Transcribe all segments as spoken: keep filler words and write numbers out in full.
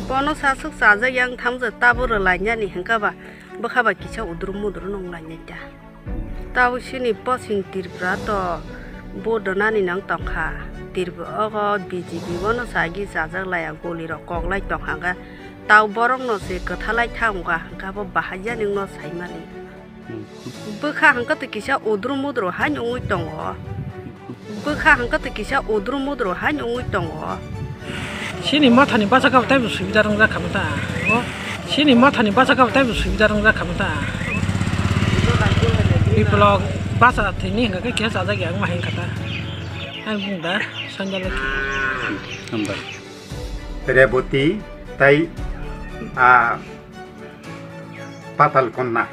Bono saswk chajak yang thamjak tabo rwlainani hwnkha ba bwkha ba kisa udru mudru nung lainai ta. Tabo chini posing Tripura to vote rwnani nang tongkha. Tripura ogo B J P bono sagi chajak laiya guli rok koklai tongkha hwnkha. Tabo borok no se kwthalai thangkha hwnkha bo bahai jani no saimani. Bwkha hwnkhe twi kisa udru mudru hai wngwi tongo. Bwkha hwnkhe twi kisa udru mudru hai wngwi tongo. Chini mothani bachakha taibo subida rwngjak kha ta. O, chini mothani bachakha taibo subida rwngjak kha ta. Biplok bacha thwini hwnkhe kisa chajak ya wngma hai kha ta. Ang bung da, Sanjay Lekhi. Hambai. Reboti tai, a, Patal Konna.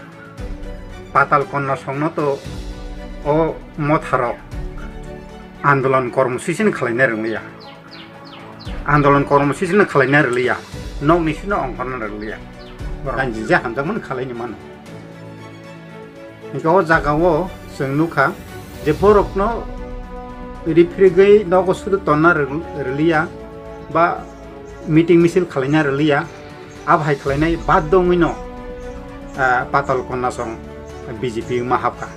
Patal Konna songno to o motharok andolon kormosuchi no khwlaina rwliya. Andolon kormosuchi no khwlaina rwliya. Nokni sino ongkhorna rwliya. Borok ganji je hamjakmani khwlaini mano. Hingke o jaga o chwng nukha je borokno riphirigwi nogo sudu tonna rw-, rwliya ba meeting misil khwlaina rwliya, abo hai khwlainai baddo wngwino, ah, Patal Konna song B J P wngma hapkha.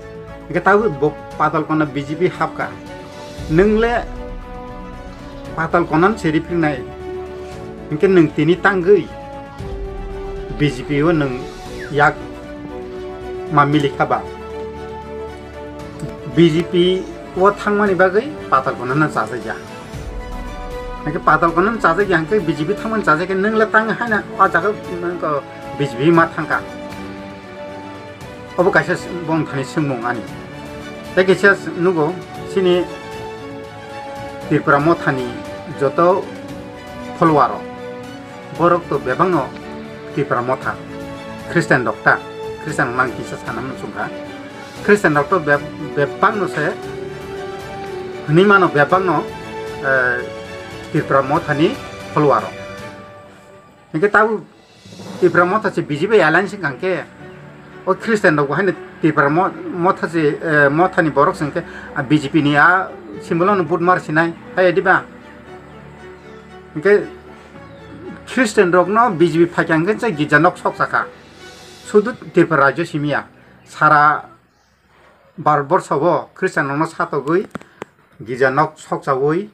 Hingke tabuk bo Patal Konna B J P hapkha. Nwng le Patal Konna se riphirnai. Hingke nwng tini tangwi B J P o nwng yak ma milikha ba? B J P o thangmani bagwi Patal Konna no chajakya. Hingke Patal Konna no chajakya hingke B J P thangmani chajakya nwng le tang haina o jaga nwng ko B J P ma thangkha. Obo kaisa s-, bongthani swngmung ani. Tei kaisa s-, nugo chini Tripura mothani joto pholwarok, borok to bebakno Tripura motha Christian rok ta, Christian rok nang kisa sana muchungkha. Christian rok to beb-, bebakno se hwnwi mano bebakno, eh, Tripura mothani pholwarok. Hingke tabuk Tipra motha se B J P alliance wngkha khe, o Christian rok bo haino Tipra mo-, motha se, eh, mothani borok se wngkha khe, a B J P ni a symbol no vote mar sinai, hai diba? Hingke Christian rok no B J P phaikha hingke se girja nok sok sakha. Sudu Tripura rajyo simi ya, sara Bharat borsho o Christian rokno satogwi girja nok sokchawi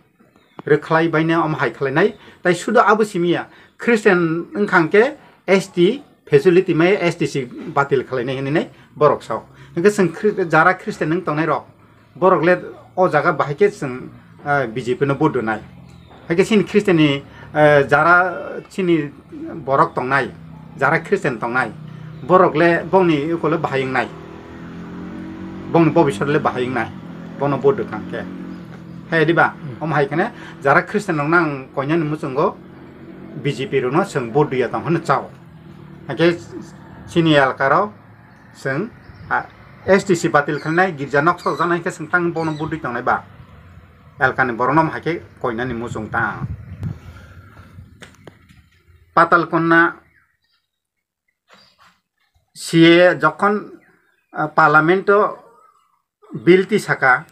rwkhlai baine omo hai khlainai. Tai sudu abo simi ya, Christian wngkha hwnkhe S T facility mai S T C batil khlainai hinwi nai borok sao. Hwnkhe chwng Khri-, jara Christian wng tongnai rok, borok le o jaga bahai khe chwng, ah, B J P no vote rwnai. Hai khe chini Christian ni, eh, jara chini borok tongnai, jara Christian tongnai, borok le bongni ukole bahai wngnai, bongni bobisor le bahai wngnai, bono vote rwkha khe. Hai diba? Hmm. Omo hai khene jara Christian rok nang koinani muchungo B J P rokno chwng vote rwya tong hwnwi chao. Hai khe chini elkaro chwng, ah, S T C batil khlainai, girja nok sokjaknai khe chwng tang bono vote rwi tongnai ba? Elkani borokno hai khe koinani muchung tang. Patal Konna C A A jokhon, ah, Parliament o bill tisaka,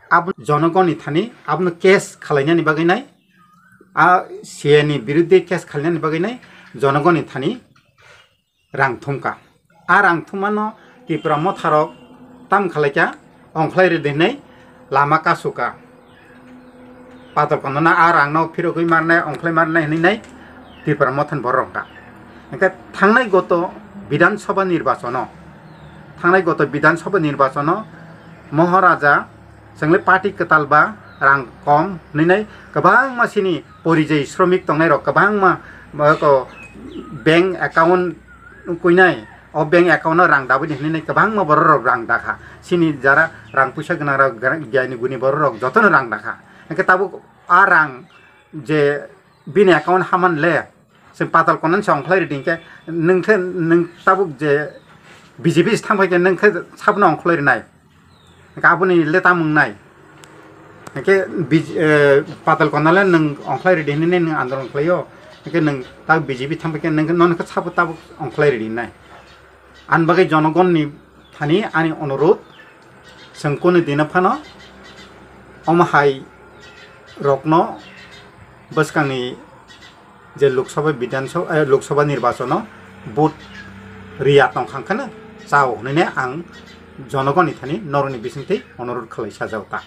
abo jonogoni thani abono case khalainani bagwi nai, a C A A ni birudde case khalainani bagwi nai jonogoni thani rang thumkha. A rang thumano Tipra motharok tam khalaikha, ongkhlai rwdi hinwi lama kasukha. Patal Konna no a rangno phirogwi marnai, ongkhlai marnai hinwi nai Tipra mothani borok rwkha. Hingkhe thangnai goto Bidhan Sabha nirbachono, thangnai goto Bidhan Sabha nirbachono Moharaja chwngli party kwtal ba rang kom hinwi nai kwbangma sini porijoi sromik tongnai rok kwbangma, ba ko bank account kuinai, o bank account o rang dabwi di hinwi nai kwbangma borok rok rang dakha. Sini jara rang puisa gwnang rok, gra-, gyani guni borok rok jotono rang dakha. Hingkhe tabuk a rang je bini account haman le, chwng Patal Konna se ongkhlai ridi hinkhe, nwng khe, nwng tabuk je B J P se thang phai khe nwng khe sabno ongkhlai rinai. Hingkhe aboni le tamo wngnai? Hingkhe B J, eh, Patal Konna le nwng ongkhlai ridi hinwi nwng andolon khlaio. Hingkhe nwng tabuk B J P thang phai khe nwng khe nono khe sabo tabuk ongkhlai ridi hinai. Ani bagwi jonogonni thani ani onurodh, chwng kunu dino phano omo hai rokno bwskangni je Lok Sabha Bidhan Sabha, eh, Lok Sabha nirbachon o vote riya tongkha khe no chao hwnwi ne ang jonogoni thani norokni bisingtwi onurodh khlai sajao ta.